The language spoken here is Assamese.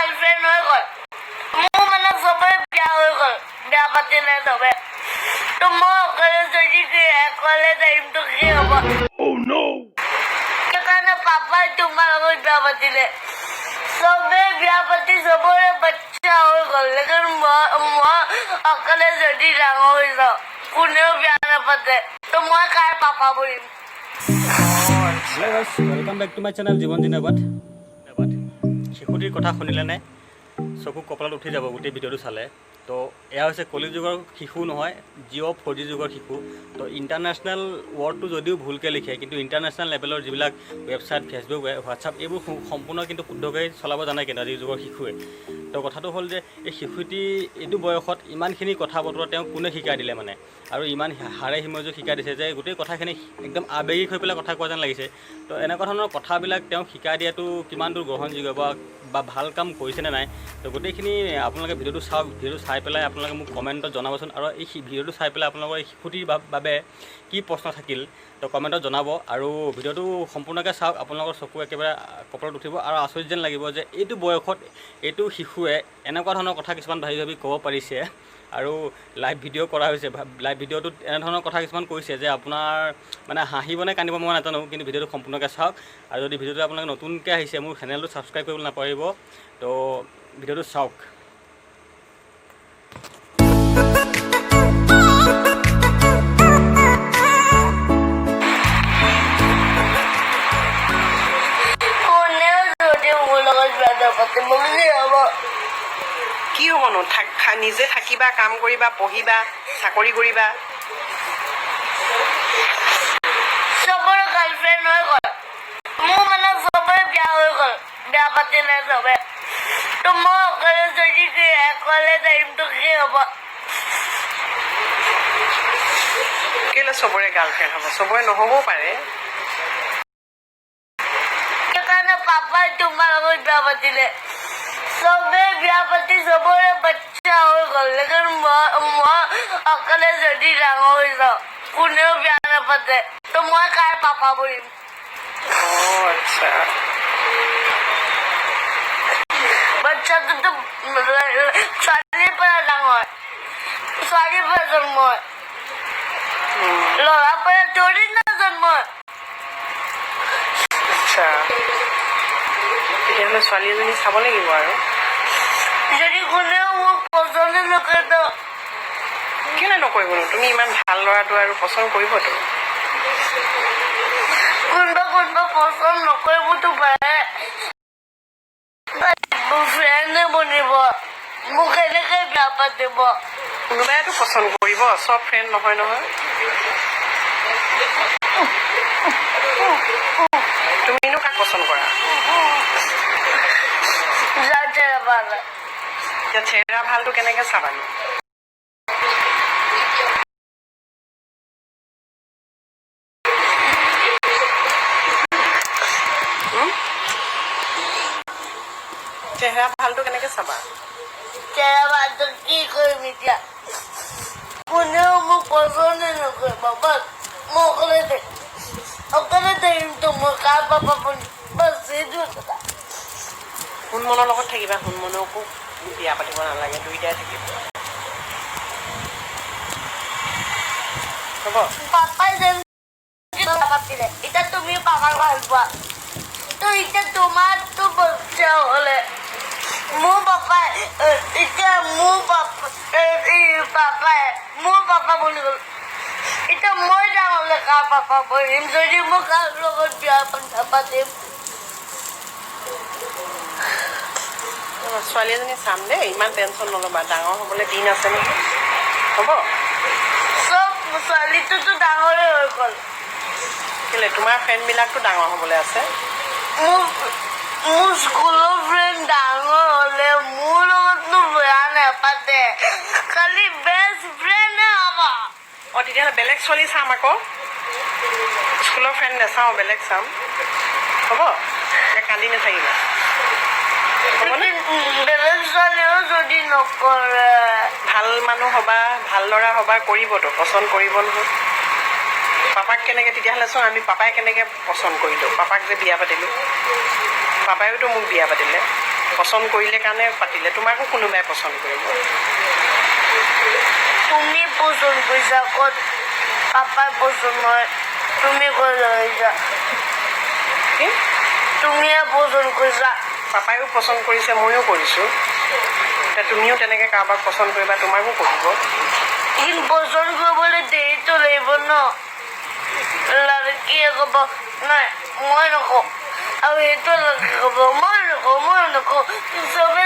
গাৰ্লফ্ৰেণ্ড হৈ গ'ল। মোৰ মানে চবৰে বিয়া হৈ গ'ল, বিয়া পাতিলে চবে। তো মই অকলে যদি কি অকলে থাকিম, তো কি হ'ব? সেইকাৰণে পাপাই তোমাৰ লগত বিয়া পাতিলে। চবে বিয়া পাতি চবৰে বাচ্চা হৈ গ'ল, লেকিন মই অকলে যদি ডাঙৰ হৈ যাওঁ, কোনেও বিয়া নাপাতে, তো মই কাৰ papa বনিম? Hello guys, welcome back to my channel জীৱন জিন্দাবাদ। শিশুটিৰ কথা শুনিলেনে চকু কপালত উঠি যাব গোটেই ভিডিঅ'টো চালে। তো এয়া হৈছে কলি যুগৰ শিশু নহয়, জিঅ' 4G যুগৰ শিশু। তো ইণ্টাৰনেশ্যনেল ৱৰ্ডটো যদিও ভুলকৈ লিখে, কিন্তু ইণ্টাৰনেশ্যনেল লেভেলৰ যিবিলাক ৱেবছাইট, ফেচবুক, হোৱাটছআপ, এইবোৰ সম্পূৰ্ণ কিন্তু শুদ্ধকৈ চলাব জানে কিন্তু আজিৰ যুগৰ শিশুৱে। তো কথাটো হ'ল যে এই শিশুটি এইটো বয়সত ইমানখিনি কথা বতৰা তেওঁক কোনে শিকাই দিলে মানে, আৰু ইমান হাড়ে হিমজু শিকাই দিছে যে গোটেই কথাখিনি একদম আৱেগিক হৈ পেলাই কথা কোৱা যেন লাগিছে। তো এনেকুৱা ধৰণৰ কথাবিলাক তেওঁক শিকাই দিয়াটো কিমান দূৰ গ্ৰহণযোগ্য বা ভাল কাম কৰিছেনে নাই? তো গোটেইখিনি আপোনালোকে ভিডিঅ'টো চাওক। ভিডিঅ'টো চাই পেলাই আপোনালোকে মোক কমেণ্টত জনাবচোন। আৰু এই ভিডিঅ'টো চাই পেলাই আপোনালোকৰ এই শিশুটিৰ বাবে কি প্ৰশ্ন থাকিল, তো কমেণ্টত জনাব। আৰু ভিডিঅ'টো সম্পূৰ্ণকৈ চাওক, আপোনালোকৰ চকু একেবাৰে কপালত উঠিব আৰু আচৰিত যেন লাগিব যে এইটো বয়সত এইটো শিশুৱে এনেকুৱা ধৰণৰ কথা কিছুমান ভাবি ভাবি ক'ব পাৰিছে। আৰু লাইভ ভিডিঅ' কৰা হৈছে, লাইভ ভিডিঅ'টোত এনেধৰণৰ কথা কিছুমান কৈছে যে আপোনাৰ মানে হাঁহিব নে কান্দিব মই নাজানো, কিন্তু ভিডিঅ'টো সম্পূৰ্ণকৈ চাওক। আৰু যদি ভিডিঅ'টো আপোনালোকে নতুনকৈ আহিছে, মোৰ চেনেলটো ছাবস্ক্ৰাইব কৰিবলৈ নাপাহৰিব। তো ভিডিঅ'টো চাওক। কোনেও যদি মোৰ লগত বিয়া নাপাতে, মোৰ কি হ'ব? কি হ'বনো? নিজে থাকিবা, কাম কৰিবা, পঢ়িবা, চাকৰি কৰিবা। চবৰে গাৰ্লফ্ৰেণ্ড হৈ গ'ল। মোৰ মানে চবৰে বিয়া হৈ গ'ল, বিয়া পাতিলে চবে। তো মই অকলে যদি কি অকলে থাকিম, তো কি হ'ব? কেলৈ চবৰে গাৰ্লফ্ৰেণ্ড হ'ব? চবৰে নহ'বও পাৰে। সেইকাৰণে পাপাই তোমাৰ লগত বিয়া পাতিলে। চবে বিয়া পাতি চবৰে বাচ্চা হৈ গ'ল, লেকিন মই অকলে যদি ডাঙৰ হৈ যাওঁ, কোনেও বিয়া নাপাতে, তো মই কাৰ পাপা বনিম? অঁ, আচ্ছা। বাচ্চাটোতো ছোৱালীৰ পৰা ডাঙৰ, ছোৱালীৰ পৰা জন্ম হয়, ল'ৰাৰ পৰা থৰি না জন্ম হয়। আচ্ছা, তেতিয়াহ'লে ছোৱালী এজনী চাব লাগিব। আৰু যদি কোনেও মোক পচন্দ নকৰে তো? কেলৈ নকৰিবনো? তুমি ইমান ভাল ল'ৰাটো আৰু পচন্দ কৰিবতো। কোনোবা কোনোবা পচন্দ নকৰিবতো পাৰে, ফ্ৰেণ্ডে বনিব, মোক এনেকে বিয়া পাতিব। কোনোবাইতো পচন্দ কৰিব, চব ফ্ৰেণ্ড নহয় নহয়। তুমিনো কাক পচন্দ কৰা? যাৰ চেহেৰা ভাল হয়। এতিয়া চেহেৰা ভালটো কেনেকৈ চাবানো? হুম? চেহেৰা ভালটো কেনেকৈ চাবা? চেহেৰা ভালটো কি কৰিম এতিয়া? কোনেও মোক পচন্দে নকৰিব, বাছ মই অকলে থাকিম, অকলে থাকিম, তো মই কাৰ পাপা বনিম? বাছ সেইটো কথা। সোণমনৰ লগত থাকিবা। সোণমনকো বিয়া পাতিব নালাগে, দুইটাই থাকিব হ'ব। পাপাই যেনেকে বিয়া পাতিলে, এতিয়া তুমি পাপাক ভাল পোৱা, তো এতিয়া তোমাৰতো বাচ্চা হ'লে মোৰ পাপাই এতিয়া মোৰ পাপা এই পাপাই মোৰ পাপা বনি গ'ল। এতিয়া মই ডাঙৰ হ'লে কাৰ পাপা বনিম, যদি মই কাৰ লগত বিয়া নাপাতিম? ছোৱালী এজনী চাম দেই, ইমান টেনশ্যন নল'বা। ডাঙৰ হ'বলৈ দিন আছে নহয়, হ'ব। চব ছোৱালীটোতো ডাঙৰে হৈ গ'ল। কেলৈ, তোমাৰ ফ্ৰেণ্ডবিলাকতো ডাঙৰ হ'বলৈ আছে। মোৰ স্কুলৰ ফ্ৰেণ্ড ডাঙৰ হ'লে মোৰ লগতনো বিয়া নাপাতে, খালি বেষ্ট ফ্ৰেণ্ডে হ'ব। অঁ, তেতিয়াহ'লে বেলেগ ছোৱালী চাম আকৌ। স্কুলৰ ফ্ৰেণ্ড নাচাওঁ, বেলেগ চাম, হ'ব। এতিয়া কান্দি নাথাকিবা, হ'বনে? বেলেগ ছোৱালীও যদি নকৰে? ভাল মানুহ হ'বা, ভাল ল'ৰা হ'বা, কৰিবতো, পচন্দ কৰিব নহয়। পাপাক কেনেকৈ তেতিয়াহ'লে চোন আমি পাপাই কেনেকৈ পচন্দ কৰিলোঁ, পাপাক যে বিয়া পাতিলোঁ, পাপায়ো মোক বিয়া পাতিলে। পচন্দ কৰিলে কাৰণে পাতিলে, তোমাকো কোনোবাই পচন্দ কৰিব। তুমি পচন্দ কৰিছা ক'ত? পাপাই পচন্দ নহয়, তুমি কৈ লৈছা। কি? তুমিয়ে পচন্দ কৰিছা। পাপায়ো পচন্দ কৰিছে, ময়ো কৰিছোঁ। এতিয়া তুমিও তেনেকৈ কাৰোবাক পচন্দ কৰিবা, তোমাকো কৰিব। কিন্তু পচন্দ কৰিবলৈ দেৰিটো লাগিব ন। লাড়কীয়ে ক'ব নাই, মই নকওঁ, আৰু সেইটো লাড়কী ক'ব মই নকওঁ, মই নকওঁ, চবে।